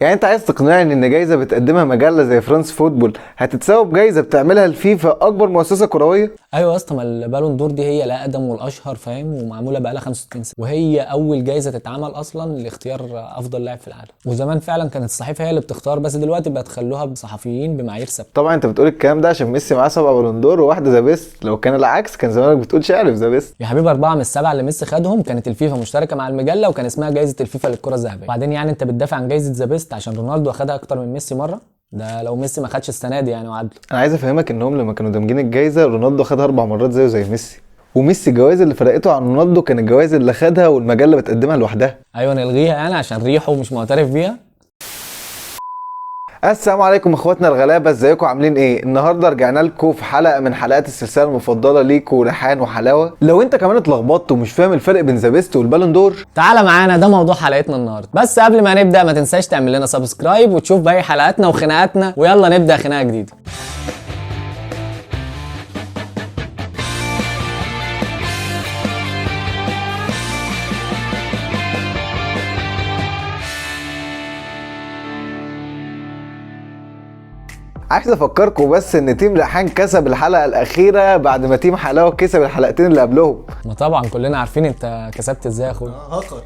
يعني انت عايز تقنعني ان جايزة بتقدمها مجلة زي فرانس فوتبول هتتساوي بجايزه بتعملها الفيفا اكبر مؤسسة كروية؟ ايوه يا اسطى، ما البالون دور دي هي الاقدم والاشهر فاهم، ومعموله بقالها 65 سنة، وهي اول جايزة تتعمل اصلا لاختيار افضل لاعب في العالم. وزمان فعلا كانت الصحيفة هي اللي بتختار، بس دلوقتي بقت خلوها بصحفيين بمعايير ثابتة. طبعا انت بتقول الكلام ده عشان ميسي معاه 7 بالون دور وواحدة The Best، لو كان العكس كان زمانك بتقول شقلب The Best. يا حبيبي 4 من 7 اللي ميسي خدهم كانت الفيفا مشتركة مع المجلة، وكان اسمها جايزة الفيفا للكرة الذهبية. بعدين يعني انت بتدافع عن جايزة The Best عشان رونالدو اخدها اكتر من ميسي مرة؟ ده لو ميسي ما خدش السنة دي يعني وعدله. انا عايز افهمك انهم لما كانوا دامجين الجايزة رونالدو خدها 4 مرات زيه زي ميسي، وميسي الجوائز اللي فرقته عن رونالدو كان الجوائز اللي خدها والمجله بتقدمها لوحدها. ايوه نلغيها يعني عشان ريحه مش معترف بيها. السلام عليكم اخواتنا الغلابة، ازيكم عاملين ايه؟ النهارده رجعنا لكم في حلقة من حلقات السلسلة المفضلة ليكم ريحان وحلاوة. لو انت كمان اتلخبطت ومش فاهم الفرق بين The Best والبالون دور تعالى معانا، ده موضوع حلقتنا النهارده. بس قبل ما نبدا ما تنساش تعمل لنا subscribe وتشوف باقي حلقاتنا وخناقاتنا، ويلا نبدا خناقه جديدة. عايز افكركم بس ان team ريحان كسب الحلقة الاخيرة بعد ما team حلاوة كسب الحلقتين اللي قبلهم. ما طبعا كلنا عارفين انت كسبت ازاي يا اخويا. هاكر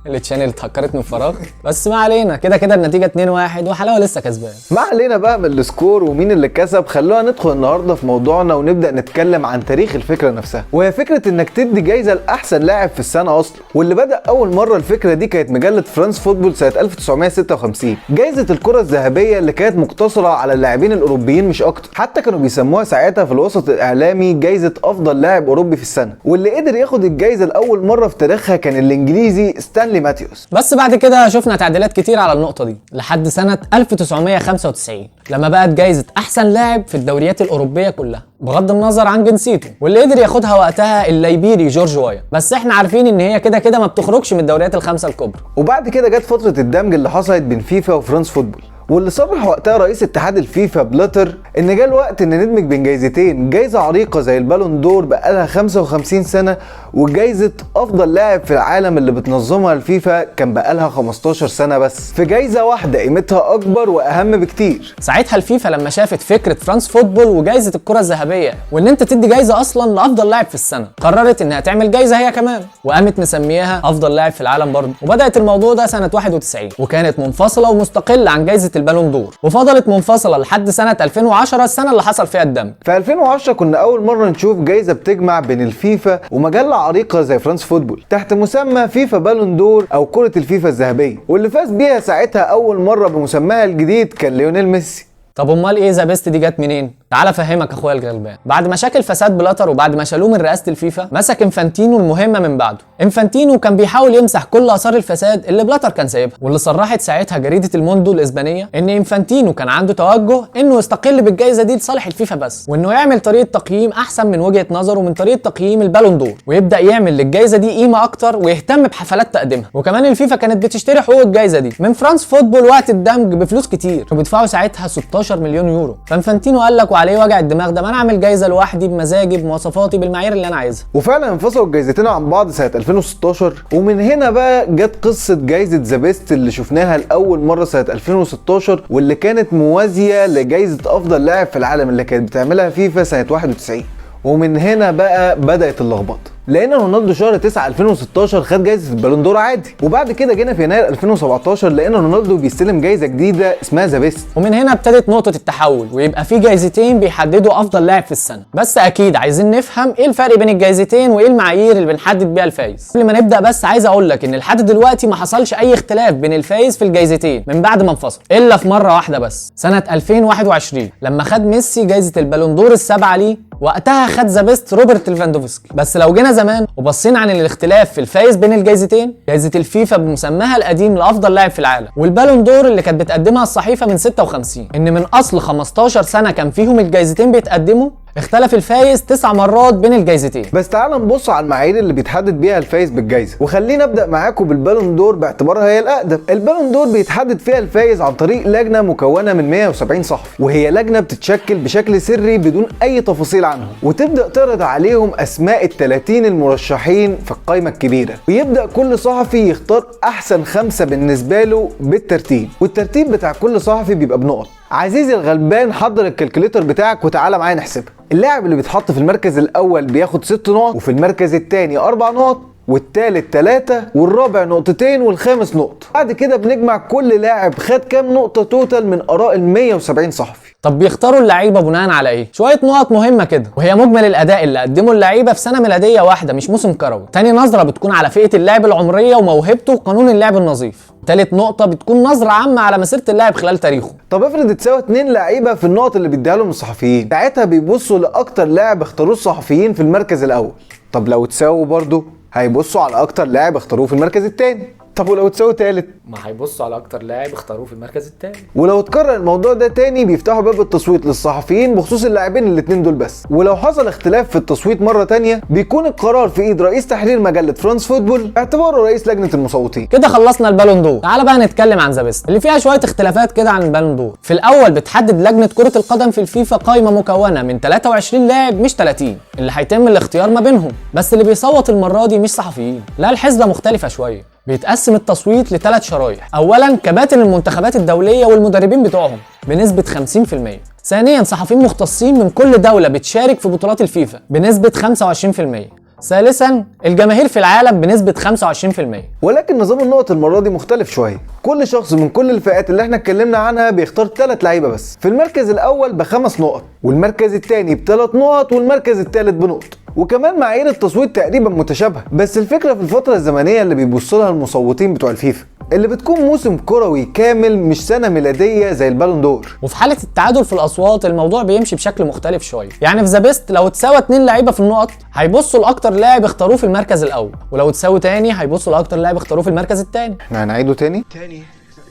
ال channel اتهكرت من فراغ. بس ما علينا، كده كده النتيجة 2-1 وحلاوة لسه كسبان. ما علينا بقى من ال score ومين اللي كسب، خلونا ندخل النهارده في موضوعنا ونبدا نتكلم عن تاريخ الفكرة نفسها، وهي فكرة انك تدي جايزة لاحسن لاعب في السنة اصلا. واللي بدا اول مرة الفكرة دي كانت مجلة فرانس فوتبول سنة 1956، جايزة الكره الذهبية اللي كانت مقتصرة على اللاعبين الاوروبيين مش اكتر، حتى كانوا بيسموها ساعتها في الوسط الاعلامي جايزة افضل لاعب اوروبي في السنة. واللي قدر ياخد الجايزة لاول مرة في تاريخها كان الانجليزي ستانلي ماتيوس. بس بعد كده شفنا تعديلات كتير على النقطة دي لحد سنة 1995 لما بقت جايزة احسن لاعب في الدوريات الاوروبية كلها بغض النظر عن جنسيته، واللي قدر ياخدها وقتها الليبيري جورج وايا. بس احنا عارفين ان هي كده كده ما بتخرجش من الدوريات الخمسة الكبرى. وبعد كده جت فترة الدمج اللي حصلت بين فيفا وفرانس فوتبول، واللي صرح وقتها رئيس اتحاد الفيفا بلاتر ان جه الوقت ان ندمج بين جايزتين، جايزة عريقة زي البالون دور بقالها 55 سنة، وجايزه افضل لاعب في العالم اللي بتنظمها الفيفا كان بقالها 15 سنة بس، في جايزة واحدة قيمتها اكبر واهم بكتير. ساعتها الفيفا لما شافت فكرة فرانس فوتبول وجايزه الكره الذهبية وان انت تدي جايزة اصلا لافضل لاعب في السنة، قررت انها تعمل جايزة هي كمان، وقامت مسمياها افضل لاعب في العالم برضه. وبدات الموضوع ده سنة 91، وكانت منفصلة ومستقله عن جايزة البالون دور، وفضلت منفصلة لحد سنة 2010، السنة اللي حصل فيها الدمج. في 2010 كنا اول مرة نشوف جايزة بتجمع بين الفيفا ومجله عريقة زي فرانس فوتبول تحت مسمى فيفا بالون دور او كره الفيفا الذهبية، واللي فاز بيها ساعتها اول مرة بمسماها الجديد كان ليونيل ميسي. طب امال ايه The Best دي جت منين؟ تعال افهمك اخويا الغلبان. بعد مشاكل فساد بلاتر وبعد ما شالوه من رئاسة الفيفا، مسك انفانتينو المهمة من بعده. انفانتينو كان بيحاول يمسح كل اثار الفساد اللي بلاتر كان سايبها، واللي صرحت ساعتها جريدة الموندو الاسبانية ان انفانتينو كان عنده توجه انه يستقل بالجائزة دي لصالح الفيفا بس، وانه يعمل طريقه تقييم احسن من وجهه نظره من طريقه تقييم البالون دور، ويبدا يعمل للجائزه دي قيمة اكتر ويهتم بحفلات تقديمها. وكمان الفيفا كانت بتشتري حقوق الجائزة دي من فرانس فوتبول وقت الدمج بفلوس كتير، وبيدفعوا ساعتها 16 مليون يورو. فانفانتينو قال لك وعليه وجع الدماغ ده، ما انا اعمل جايزة لوحدي بمزاجي بمواصفاتي بالمعايير اللي انا عايزها. وفعلا انفصلوا الجايزتين عن بعض سنة 2016، ومن هنا بقى جت قصة جايزة The Best اللي شفناها لاول مرة سنة 2016، واللي كانت موازية لجايزه افضل لاعب في العالم اللي كانت بتعملها فيفا سنة 91. ومن هنا بقى بدات اللخبطة، لان رونالدو شهر 9 2016 خد جايزة البالون دور عادي، وبعد كده جينا في يناير 2017 لقينا رونالدو بيستلم جايزة جديدة اسمها The Best. ومن هنا ابتدت نقطة التحول، ويبقى في جايزتين بيحددوا افضل لاعب في السنة. بس اكيد عايزين نفهم ايه الفرق بين الجايزتين وايه المعايير اللي بنحدد بيها الفايز. قبل ما نبدا بس عايز اقول لك ان لحد دلوقتي ما حصلش اي اختلاف بين الفايز في الجايزتين من بعد ما انفصل، الا في مرة واحدة بس، سنة 2021 لما خد ميسي جايزة البالون دور السبعة ليه، وقتها خد The Best روبرت ليفاندوفسكي. بس لو جينا زمان وبصينا عن الاختلاف في الفايز بين الجايزتين، جايزة الفيفا بمسماها القديم لافضل لاعب في العالم، والبالون دور اللي كانت بتقدمها الصحيفة من 56، ان من اصل 15 سنة كان فيهم الجايزتين بيتقدموا، اختلف الفايز 9 مرات بين الجايزتين. بس تعال نبص على المعايير اللي بيتحدد بيها الفايز بالجائزة، وخلينا ابدا معاكم بال Ballon d'Or باعتبارها هي الاقدم. ال Ballon d'Or بيتحدد فيها الفايز عن طريق لجنة مكونة من 170 صحفي، وهي لجنة بتتشكل بشكل سري بدون اي تفاصيل عنهم، وتبدا تعرض عليهم اسماء ال 30 المرشحين في القائمة الكبيرة، ويبدا كل صحفي يختار احسن 5 بالنسبة له بالترتيب، والترتيب بتاع كل صحفي بيبقى بنقط. عزيزي الغلبان حضر ال calculator بتاعك وتعالى معايا نحسبها. اللاعب اللي بيتحط في المركز الاول بياخد 6 نقط، وفي المركز الثاني 4 نقط، والثالث 3، والرابع نقطتين، والخامس نقطة. بعد كده بنجمع كل لاعب خد كام نقطة total من آراء ال 170 صحفي. طب بيختاروا اللعيبة بناء على ايه؟ شوية نقط مهمة كده، وهي مجمل الاداء اللي قدمه اللعيبة في سنة ميلادية واحدة مش موسم كروي. تاني نظره بتكون على فئة اللاعب العمرية وموهبته وقانون اللعب النظيف. تالت نقطة بتكون نظره عامة على مسيره اللاعب خلال تاريخه. طب افرض اتساوى 2 لعيبة في النقط اللي بيديها لهم الصحفيين، ساعتها بيبصوا لاكتر لاعب اختاروه الصحفيين في المركز الاول. طب لو اتساووا برضه هيبصوا على اكتر لاعب اختاروه في المركز الثاني. طب ولو اتساووا ثالث؟ ما هيبصوا على اكتر لاعب اختاروه في المركز الثاني. ولو اتكرر الموضوع ده تاني بيفتحوا باب التصويت للصحفيين بخصوص اللاعبين الاثنين دول بس، ولو حصل اختلاف في التصويت مرة تانية بيكون القرار في ايد رئيس تحرير مجلة France Football باعتباره رئيس لجنة المصوتين. كده خلصنا ال Ballon d'Or، تعالى بقى نتكلم عن The Best اللي فيها شوية اختلافات كده عن ال Ballon d'Or. في الاول بتحدد لجنة كره القدم في الفيفا قائمة مكونة من 23 لاعب مش 30 اللي هيتم الاختيار ما بينهم، بس اللي بيصوت المرة دي مش صحفيين، لا الحسبة مختلفة شوية. بيتقسم التصويت لثلاث شرايح، اولا كباتن المنتخبات الدولية والمدربين بتوعهم بنسبة 50%، ثانيا صحفيين مختصين من كل دولة بتشارك في بطولات الفيفا بنسبة 25%، ثالثا الجماهير في العالم بنسبة 25%. ولكن نظام النقط المرة دي مختلف شوية، كل شخص من كل الفئات اللي احنا اتكلمنا عنها بيختار 3 لعيبة بس، في المركز الاول ب5 نقط، والمركز الثاني ب3 نقط، والمركز الثالث بنقطة. وكمان معايير التصويت تقريبا متشابهة، بس الفكرة في الفترة الزمنية اللي بيبص لها المصوتين بتوع الفيفا، اللي بتكون موسم كروي كامل مش سنة ميلادية زي ال Ballon d'Or. وفي حاله التعادل في الاصوات الموضوع بيمشي بشكل مختلف شوية، يعني في The Best لو اتساوى 2 لعيبة في النقط هيبصوا لاكتر لاعب اختاروه في المركز الاول، ولو اتساووا تاني هيبصوا لاكتر لاعب اختاروه في المركز الثاني. احنا هنعيده تاني تاني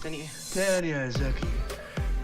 تاني ايه؟ تاني يا زكي،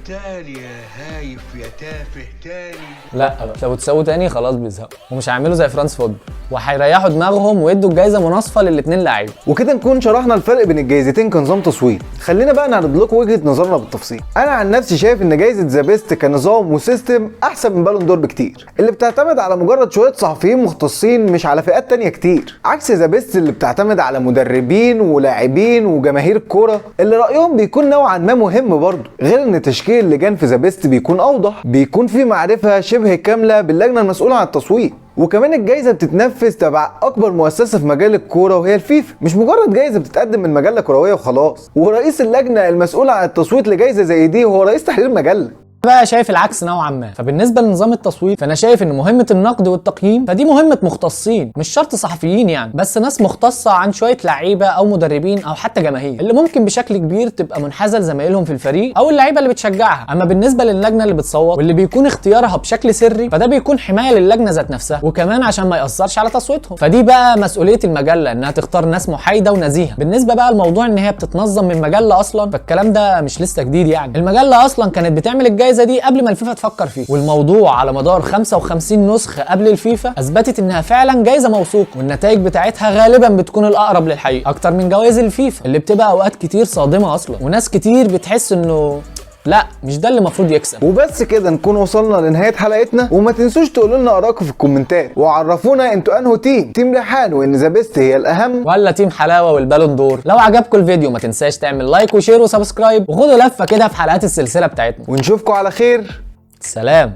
تاني يا هايف يا تافه، تاني. لا بقى لو اتساووا تاني خلاص بيزهقوا ومش هيعملوا زي France Football، وهيريحوا دماغهم ويدوا الجايزة مناصفه للاثنين لعيبة. وكده نكون شرحنا الفرق بين الجايزتين كنظام تصويت. خلينا بقى نعرض لكم وجهه نظرنا بالتفصيل. انا عن نفسي شايف ان جايزة The Best كنظام و system احسن من Ballon d'Or بكتير، اللي بتعتمد على مجرد شوية صحفيين مختصين مش على فئات تانية كتير، عكس The Best اللي بتعتمد على مدربين ولاعبين وجماهير الكورة اللي رايهم بيكون نوعا ما مهم برضه. غير ان تشكيل اللجان في The Best بيكون اوضح، بيكون في معرفة شبه كاملة باللجنه المسؤولة عن التصويت، وكمان الجايزة بتتنفذ تبع اكبر مؤسسة في مجال الكورة وهي الفيفا، مش مجرد جايزة بتتقدم من مجلة كروية وخلاص. ورئيس اللجنة المسؤول عن التصويت لجايزه زي دي هو رئيس تحرير مجلة. بقى شايف العكس نوعا ما. فبالنسبه لنظام التصويت فانا شايف ان مهمة النقد والتقييم فدي مهمة مختصين، مش شرط صحفيين يعني، بس ناس مختصة عن شوية لعيبة او مدربين او حتى جماهير، اللي ممكن بشكل كبير تبقى منحازه لزمايلهم في الفريق او اللعيبة اللي بتشجعها. اما بالنسبة للجنة اللي بتصوت واللي بيكون اختيارها بشكل سري، فده بيكون حماية للجنة ذات نفسها، وكمان عشان ما ياثرش على تصويتهم. فدي بقى مسؤولية المجلة انها تختار ناس محايدة ونزيهه. بالنسبة بقى لموضوع ان هي بتتنظم من مجلة اصلا، فالكلام ده مش لسه جديد يعني، المجلة اصلا كانت بتعمل الجائزة دي قبل ما الفيفا تفكر فيه، والموضوع على مدار 55 نسخه قبل الفيفا اثبتت انها فعلا جايزة موثوقة، والنتائج بتاعتها غالبا بتكون الاقرب للحقيقة اكتر من جوائز الفيفا اللي بتبقى اوقات كتير صادمه اصلا، وناس كتير بتحس انه لا مش ده اللي المفروض يكسب. وبس كده نكون وصلنا لنهاية حلقتنا، وما تنسوش تقولوا لنا ارائكم في الكومنتات، وعرفونا انتوا انهو team، team ريحان وان The Best هي الاهم، ولا team حلاوة وال Ballon d'Or. لو عجبكم الفيديو ما تنساش تعمل like و share و subscribe، وخدوا لفه كده في حلقات السلسلة بتاعتنا، ونشوفكم على خير. سلام.